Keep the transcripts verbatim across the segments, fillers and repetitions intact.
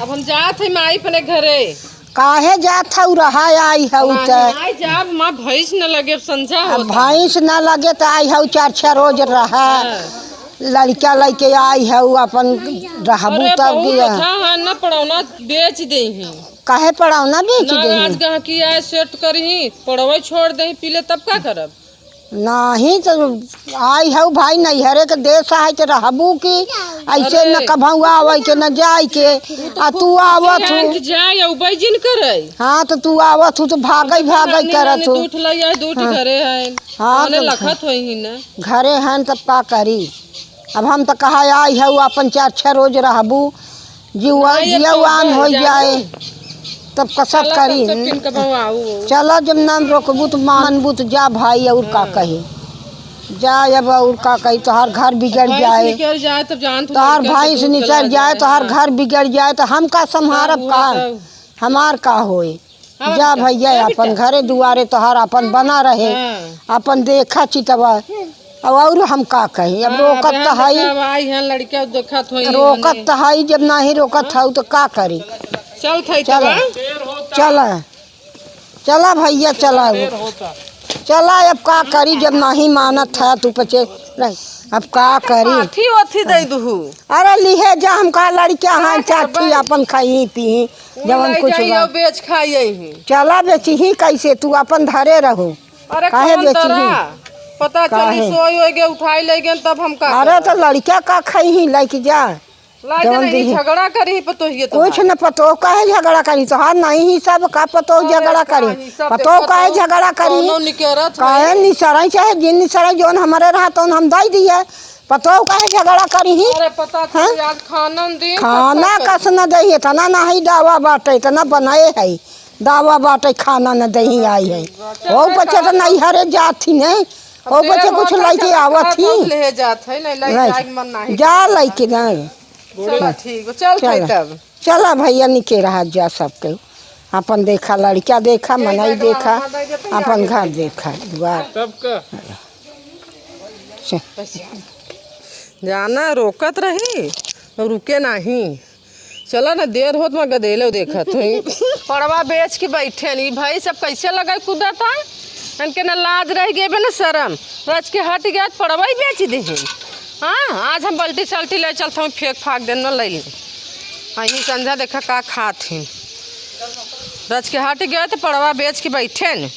अब हम जात हई माई अपने घरे। काहे जात हऊ, रहा आई हऊ त? नहीं, आई जाब, माँ भैंस न लगे, अब संझा अब होता। भैंस न लगे त आई हऊ, चार छह रोज रहा। हाँ। लड़का लइके आई हऊ, अपन रहबू अरे तब बहुत गया। कथा है न, पड़ौना बेच देही। काहे पड़ौना बेच ना, देही? आज गहकी आए सेट करही, पड़वे छोड़ देही, पीले तब का करब? नाही त आई हऊ भाई, नैहरे के देश है त रहबू की? ऐसे न अरे। कभऊ आवे के न जाए के। उ तो आ तू आवत हू। जाए, उ बैजिन करे। हाँ, त तू आवत हू त भागई, भागई करत हू। दूठ लइया, दूठ हाँ। घरे है। हाँ, ओने तो लखत होई ही ना। घरे हन, तब का करी? अब हम त कहा आई हऊ, अपन चार छह रोज रहबू, जीवा, नहीं, ये जीवा तो आन हो हो जाए। जाए, तब कसब चला, करी। तब से पिन के बवाऊ। चला, जब नाम रोकबू त मानबू त जा भाई, और का हाँ। कही? जा अब, और का कही? तोहार घर बिगड़ भैंस जाए, निकल जाए, तब जान तू तोहार लड़का के भैंस दूध निकल चला जाए, जाए। तोहार हाँ। घर बिगड़ जाए, त हम का संभारब हाँ, का? हुआ तब। हमार का होई? हाँ, जा बेटा, भैया, जा अपन बेटा। घरे दुआरे तोहार अपन बना रहे, हाँ। अपन देखा चितवा। अब और हम का कही? अब हाँ, रोकत बहन त हई। देखा, भाई है, लड़का देखत होई रोकत होने। त हई, जब नाही रोकत हाँ। हऊ त का करी? चल थई चला, तब। चला, चला भैया, चला। चला, अब का करी, जब नाही मानत है तू पचे नहीं, अब का करी? काठी ओथी दे दुहू। अरे लिहे जा, हम का लड़का हैं, का चाठी करबै? अपन खाई पी। उ जवन लइ कुछ जाई बा। अउ बेच खाई अइहीं। चला बेचिहीं कैसे, तू अपन धरे रहू। अरे काहे कौन बेचिहीं? तरह? पता चली काहे? सोई होइ गए, उठाई लइ गए, तब हम का अरे करब? तो लड़का का खइहीं, लइके जा। ला जवन जने ही दिही। झगड़ा करी पतोहिए कुछ तोहार। न पतोह काहे झगड़ा करी, तोहार नहीं ही सब का पतोह अरे झगड़ा करी। काहे सब पतोह देखत काहे हो? झगड़ा करी? कौनो निकरत काहे नहीं। निसराई चाहे जिन निसराई जौन हमरे रहा तौन हम दई दिए। पतोह काहे झगड़ा करिहीं? अरे पता हाँ? चली आज खानन दिन खाना कथा कस करी। न देही, इतना नाही दावा बाटे, इतना बनाए है। दावा बाटे खाना न देही आई है। चल ओ बच्चे तो बेटा। नैहरे जात ही नहीं। अब ओ बच्चे देर कुछ होता लइके चला आवत कहा ही। तो ले जात है, नहीं ले नहीं। जाए के मन नहीं जा करता। लइके नहीं। चला ठीक बा, चल चला। तब। चला भैया निके रहा जा सबके। अपन देखा लड़का देखा, मनई देखा, अपन घर देखा, दुआर। तब का? चल। जाना रोकत रही, रुके नाही। चला ना, देर होत मैं गदेले देखत हई। पड़वा बेच के बैठे नी भाई, सब कैसे लगे कूदत है? इनके ना लाज रह गए बे ना शरम। रच के हट गया तो पड़वा ही बेच देहे। हाँ, आज हम बल्टी सल्टी ले चलत हूँ, फेंक फाक देन ना ले ले। हाँ, ये संझा देखा का खात ही। रच के हट गया तो पड़वा बेच के बैठे न।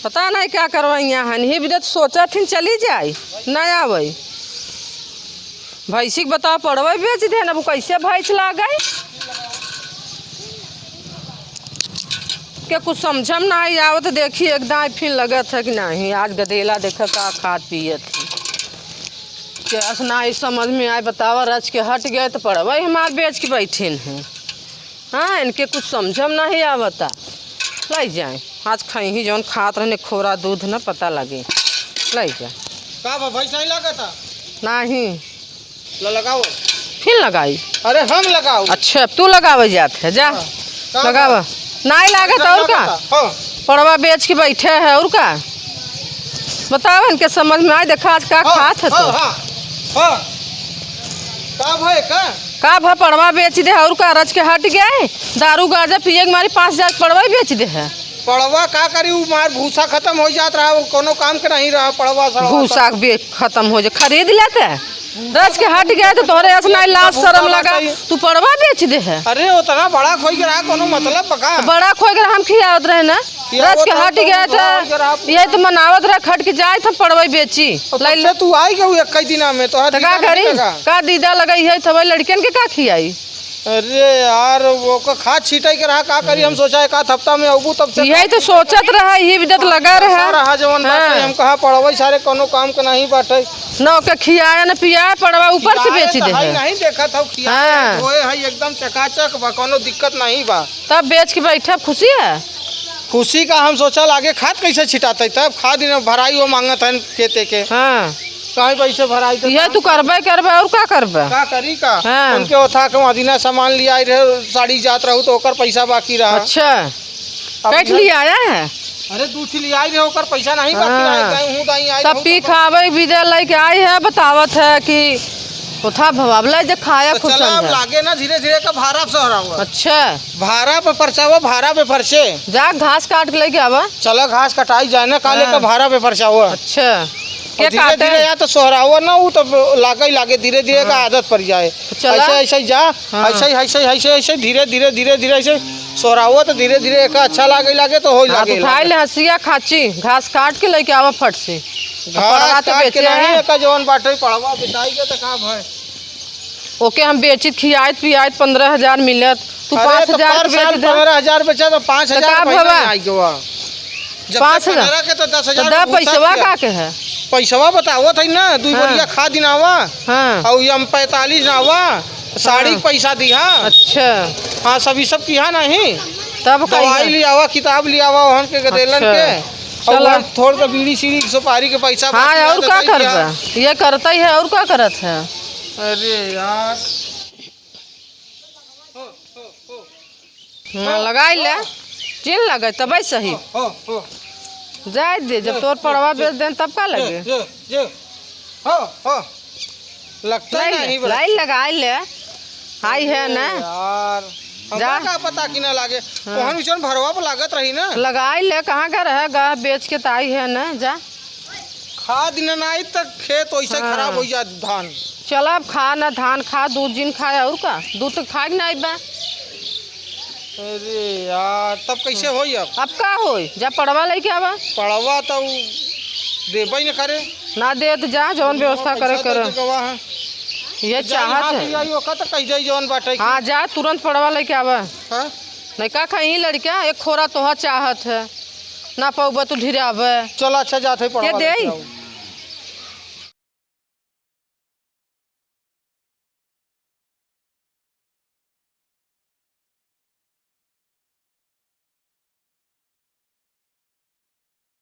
पता नहीं क्या करवाई यहाँ, नहीं भी तो सोचा थी चली जाई, ना आवई। भैंसी के बताओ, पड़वे बेच दे ना, वो कैसे भैंस लागे? के कुछ समझम ना आई आवत, देखी एक दाई फिर लगत है कि नहीं, आज गदेला देखा का खात पियत है। के अस ना आई समझ में आए, बतावा, रच के हट गए तो पड़वे हमार बेच के बैठे हैं। हाँ, इनके कुछ समझम नहीं आवता। लाई जाए, आज खइहीं जौन खात रहने खोरा दूध न पता लगे। लाई जा। का बा, भैंस नहीं लागता? नहीं। ल लगाओ। फिर लगाई। अरे हम लगाओ। अच्छा, तू लगावे जात है, जा। हाँ। का लगावा। बा? नहीं लागत भैंस और का? लागता? हाँ। पड़वा बेच के बैठे है और का? बताओ इनके समझ में आए, देखा आज का हाँ, खात है हाँ, तो। हाँ, हाँ। का भाई का? का भा पड़वा बेच दे और का रच के हट गए? दारू गांजा पिए के मारी पाँच हजार पड़वा ही बेच दे है। पड़वा का करी, उ मार भूसा खत्म हो जात रहा, वो कोनो काम के नहीं रहा पड़वा सड़वा भूसा सब। के बे-, खत्म हो जाए, खरीद लेते। रच के हट गए तो तोहरे अस नहीं लाज शर्म लगा, तू पड़वा बेच दे है। अरे उतना बड़ा खोई के रहा, कोनो मतलब बका? तो बड़ा खोई के रहा, हम खियावत रहे ना। रच के हट गए तो यही तो मनावत रहा, खट के जाए तो पड़वा बेची। और तब से तू आई गई एक कई दिना में, तो तो का करी? का दीदा लगई है, तो लड़कन के का खियाई? अरे यार, वो का खाद छीटे के रहा, का करी? हम सोचा एक आध हफ्ता में अबू तब से यही तो सोचत रहा, यही बिदत लगा रहा। रहा जवन बाटे, हाँ। हम कहा पड़वई सारे कोनो काम के नहीं बाटे। न ओके खियाए न पियाए, पड़वा ऊपर से खियाए बेच तो दे है है। नहीं देखत हौ, खियाए हाँ। धोए है एकदम चकाचक बा, कोनो दिक्कत नहीं बा। तब बेच के बैठब खुशी है। खुशी का हम सोचा लागे खाद कैसे छिटाते, तब खाद ही न भराई वो मांगत है खेते के। हाँ। कहीं पैसे भराई तो यह तू करबे करबे और का करबे? का करी का? हाँ। उनके ओथा के वहाँ दिना सामान ले आई रहे, साड़ी जात रहू तो ओकर पैसा बाकी रहा। अच्छा। अब बैठ इधर लिया आया है? अरे दू ठी ले आई रहे, ओकर पैसा नहीं बाकी रहा, हाँ। दाई हूँ, दाई आई सब रहू पी तो खावे बिदा लेके आई है, बतावत है कि कोथा भवा, अब ले जे खाया तो खूब चला, अब समझा। लागे ना, धीरे धीरे का भारा पे सोहरावा। अच्छा। भारा पे परचावा, भारा पे परचे। जा घास काट के लेके आवा। चला, घास कटाई जाए ना, काले हाँ। का भारा पे परचावा। अच्छा। और के धीरे काटे? धीरे या तो सोहरावा ना, उ तो लागे ही लागे, धीरे धीरे का हाँ। आदत पड़ जाए। तो चला। ऐसे, ऐसे जा, हाँ। ऐसे, ऐसे, ऐसे, ऐसे, धीरे धीरे, धीरे धीरे, ऐसे सोहरावा तो धीरे धीरे एक अच्छा लागे, लागे तो होई हाथ लागे, उठाई लागे। ले हंसिया खाची, घास काट के लेके आवा फट से। घास पड़वा तो काट के बेचे नहीं, है। एका जवन बाटे पड़वा बेचाई के तो का भय? ओके हम बेचित, खियाइत, पियाइत, पन्द्रह हजार मिलत, तू अरे, पाँच हजार तो पर के बेच साल दे। पन्द्रह हजार बेचा तो पाँच हजार तो का महीना भवा? में आई गवा। जब पाँच तक हजार। पन्द्रह के तो दस हजार तो दे में घुसा पैसवा दिया। का के है? पैसवा बतावत है ना, दुई हाँ। बोरिया खाद दिनावा। हाँ। और ये हम पैंतालीस आवा, साड़ी हाँ। के पैसा दिहा। अच्छा। हाँ, सब ई सब किहा नहीं। तब का दवाई है? लियावा, किताब लियावा, ओहन के गदेलन अच्छा। के। और चला। वहाँ थोड़ के बीड़ी सीड़ी, सुपारी के पैसा हाँ, बाकी और है तो का दे दिया। करबा? ये करता ही है, और का करत है? अरे यार। हाँ, लगाई ले। जिन लगे तबे सही। जाए दे, जब तोर पड़वा बेच देन तब का लगे? ये, ये, ये। हाँ, हाँ। लगता ही लाइन, नहीं बड़ा। लाइन लगाई ले। हाई है ना? अरे यार, जा। हमका का पता कि ना लागे। हाँ। ओहन उचन भरवा पे लागत रही ना। लगाई ले, कहाँ का रहे, गा बेच के त आई है ना, जा। खाद न आई त खेत वैसे हाँ। खराब हो जात धान। चला अब खा ना धान खा, दूध जिन खाए और का? दूध तो खाए के ना आई बा। अरे यार, तब कैसे होई अब? अब का होई? जा पड़वा लेके आवा। पड़वा तो उ देबे न करे। ना दे तो जा, जौन व्यवस्था करे पैसा करे। दे के गवा है। ये जा चाहत यहाँ है। से आई ओका तो कह जाई जौन बाटे की। हाँ, जा तुरंत पड़वा लेके आवा। हाँ? नहीं का खाई लड़का, एक खोरा तोहा चाहत है। ना पौबा तू ढिराबे। चल अच्छा जात है पड़वा ये दे लेके आई। आऊ।